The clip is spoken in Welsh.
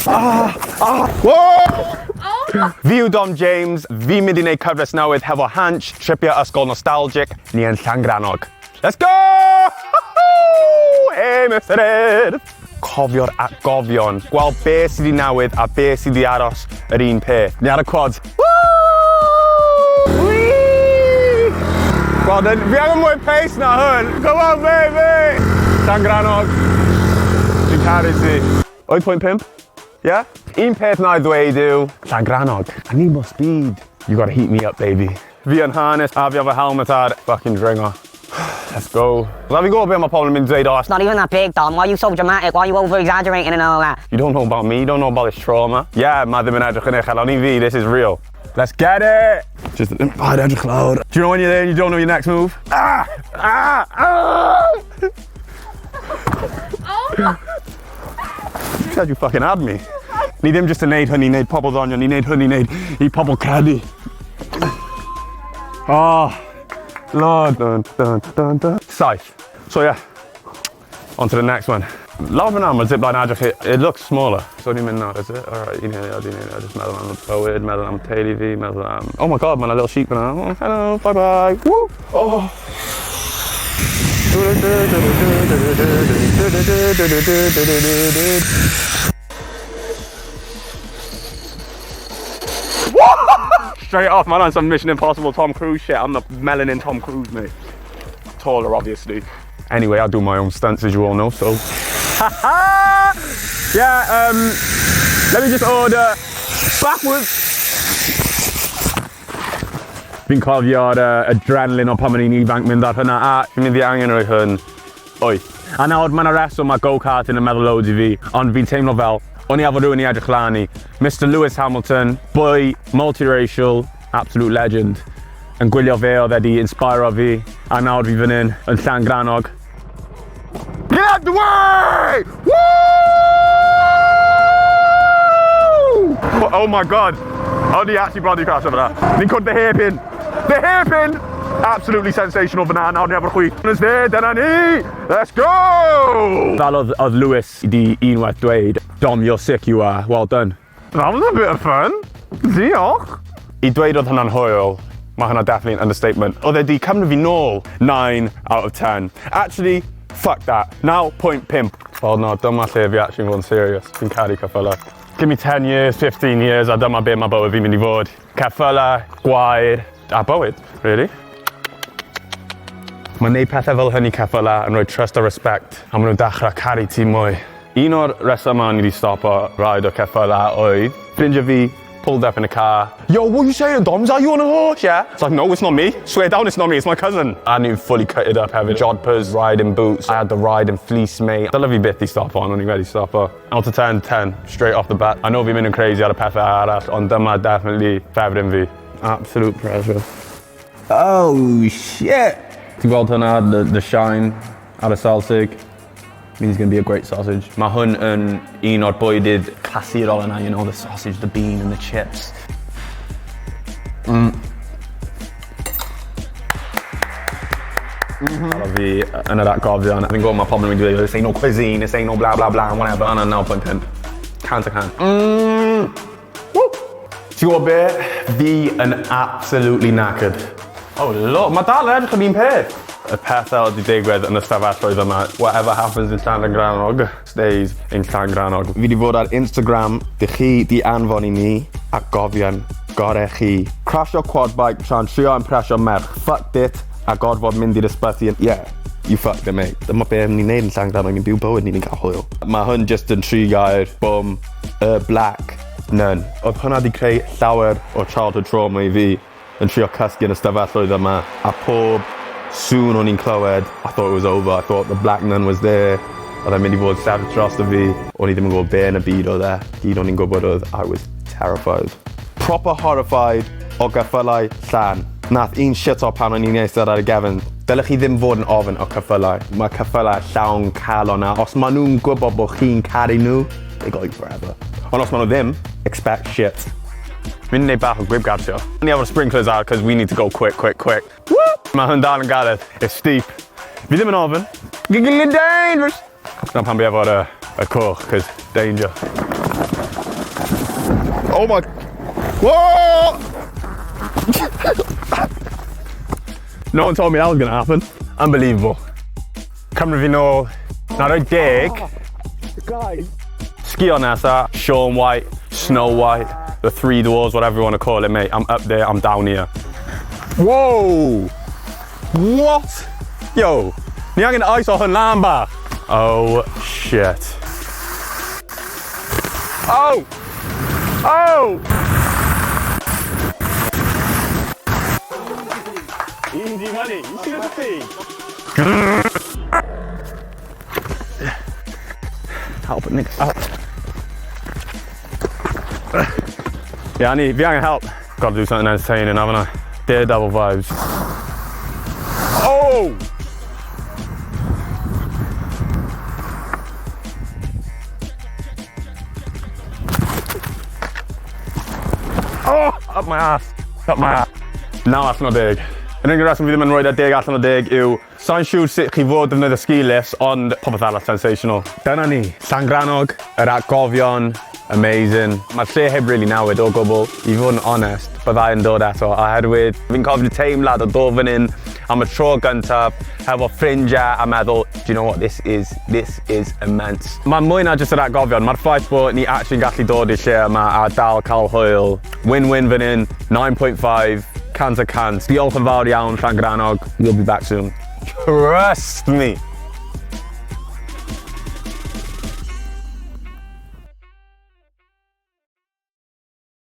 Ah! Ah! Whoa! Fi yw Dom James, fi'n mynd i wneud cyfres newydd hefo Hansh, tripio ysgol nostalgic, ni yn Llangrannog. Let's go! Hey, Mr Urdd! Cofio'r atgofion, gweld be sydd wedi newid a be sydd wedi aros yr un peth. Ni ar y quads. Woo! Whee! Wel, then, fi angen mwy pace na hwn. Come on, baby! Llangrannog. Fi'n caru ti. 8.5? Yeah? Un peth na i ddweud yw, Llangrannog, I need more speed. You gotta heat me up, baby. Fi yn harness a fi efo helmet ar fucking dringo. Let's go. La fi'n gwybod beth mae pobl yn mynd i dweud, oh, It's not even that big, Dom. Why are you so dramatic? Why are you over-exaggerating and all that? You don't know about me, you don't know about this trauma. Yeah, mae ddim yn edrych yn uchel, ond i fi, this is real. Let's get it! Just, paid edrych lawr. Do you know when you're there and you don't know your next move? Ah! Ah! Ah! Oh! You said you fucking had me. Ni ddim just yn neud hynny, neud pobl ddoniol, ni'n neud hynny, neud i pobl credu. Oh, Lord. Dun, dun, dun, dun. Saith. So yeah, on to the next one. Lawr fyna, mae zipline edrych, it looks smaller. So ni'n mynd nawr, is it? Alright, un eiliad, un eiliad, just meddwl am y bywyd, meddwl am teulu fi, meddwl am... Oh my God, mae'n little sheep fyna. Oh, hello, bye bye. Woo! Oh! Straight off, man, on some Mission Impossible Tom Cruise shit. I'm the melanin Tom Cruise, mate. Taller, obviously. Anyway, I do my own stunts, as you all know, so. Yeah, let me just order backwards. Fi'n cofio'r adrenaline o pan o'n i'n ifanc mynd ar hynna, a fi'n mynd i angen rhoi hwn. Wyth. A nawr, mae yna reswm mae go-karting yn meddwl loads i fi, ond fi'n teimlo fel, o'n i efo rhywun i edrych lan i. Mr Lewis Hamilton, boy, multiracial, absolute legend. Yn gwylio fe oedd wedi inspiro fi, a nawr fi fan hyn yn Llangrannog. Get out the way! Woo! Oh my God! O'n i actually bron i crash over that. Ni'n cwrdd the hairpin. The hairpin! Absolutely sensational fyna. Nawr ni efo'r chwith. Is there, dyna ni! Let's go! Fel oedd Lewis di unwaith dweud, "Dom, you're sick, you are. Well done." That was a bit of fun. Diolch. I dweud oedd hwnna'n hwyl, mae hwnna definitely an understatement. Oedd e di cymryd fi nôl 9 out of 10. Actually, fuck that. 9.5. Wel no, dyma lle fi actually fod yn serious. Fi'n caru ceffylau. Give me 10 years, 15 years, a dyma be mae bywyd fi'n mynd i fod. Ceffylau, gwair, a bywyd, really. Mae'n neud pethau fel hynny ceffylau yn rhoi trust a respect, a maen nhw'n dechrau caru ti mwy. Un o'r resymau o'n i wedi stopo ride o ceffylau oedd, ffrindiau fi pulled up in a car. "Yo, what are you saying, Dom? Is that you on a horse, yeah?" It's like, "No, it's not me. Swear down, it's not me, it's my cousin." A ni'n fully cutted up hefyd. Jodhpurs, riding boots. I had the riding fleece, mate. Dyle fi byth i stopo, ond o'n i wedi stopo. Out of 10, 10, straight off the bat. I know fi'n mynd yn crazy ar y pethau arall, ond dyma definitely ffefryn fi. Absolute pleasure. Oh, shit! Ti'n gweld hwnna, the shine ar y sausage? Means it's going to be a great sausage. Mae hwn yn un o'r bwydydd clasurol yna, the sausage, the bean and the chips. Fi yn yr atgofion. Fi'n gwybod mae pobl yn mynd i dweud, "This ain't no cuisine, this ain't no blah blah blah, whatever." Yna 9.5. Cant a cant. Woo! Ti'n gwybod be? Fi yn absolutely knackered. Oh, look, mae dal yn edrych yn un peth. Y pethau oedd wedi digwydd yn y stafelloedd yma, whatever happens in Llangrannog stays in Llangrannog. Fi wedi fod ar Instagram, dych chi di anfon i ni atgofion gorau chi. Crashio quad bike tra'n trio impresio merch. Fucked it a gorfod mynd i'r ysbyty. Yeah, you fucked it, mate. Dyma be ni'n neud yn Llangrannog, ni'n byw bywyd, ni'n cael hwyl. Mae hwn just yn tri gair, boom, y Black Nun. Oedd hwnna wedi creu llawer o childhood trauma i fi yn trio cysgu yn y stafelloedd yma a pob sŵn o'n i'n clywed, I thought it was over, I thought the Black Nun was there. Oedd e'n mynd i fod sefyll dros y fi. O'n i ddim yn gwybod be yn y byd oedd e. Gyd o'n i'n gwybod oedd I was terrified. Proper horrified o geffylau llan. Nath un shit o pan o'n i'n eistedd ar y gefn. Dylech chi ddim fod yn ofn o ceffylau. Mae ceffylau llawn calon a os maen nhw'n gwybod bod chi'n caru nhw, they got you forever. Ond os maen nhw ddim, expect shit. Fi'n gwneud bach o gwibgartio. Ni efo'r sprinklers ar, cos we need to go quick, quick, quick. Woo! Mae hwn dal yn galed. It's steep. Fi ddim yn ofn. Giggly dangerous! Dyna pan fi efo'r y coch, cos danger. Oh my... Whoa! No one told me that was gonna happen. Unbelievable. Cymru fi nôl. Na roi 10. Guys. Sgio nesa, Sean White, Snow White, the Three Dwarves, whatever you want to call it, mate. I'm up there, I'm down here. Whoa! What? Yo, ni angen ice o hwn lan bach. Oh, shit. Oh! Oh! Easy money, you see the thing? Help it, nigga. Oh. Yeah, fi angen help. Got to do something entertaining, haven't I? Daredevil vibes. Oh! Oh! Up my ass. Up my ass. Na allan o 10. Yr unig reswm fi ddim yn rhoi 10 allan o 10 yw, sa'n siŵr sut chi fod defnyddio ski lifts, ond popeth arall sensational. Dyna ni. Llangrannog, yr atgofion, amazing. Mae'r lle heb really newid o gwbl. I fod yn onest, byddai yn dod eto, oherwydd fi'n cofio teimlad o dod fan hyn am y tro gyntaf, hefo ffrindiau a meddwl, "Do you know what, this is immense." Mae mwy na jyst yr atgofion, mae'r ffaith bod ni actually'n gallu dod i'r lle yma a dal cael hwyl. Win-win fan hyn, 9.5, 100%. Diolch yn fawr iawn, Llangrannog. We'll be back soon. Trust me.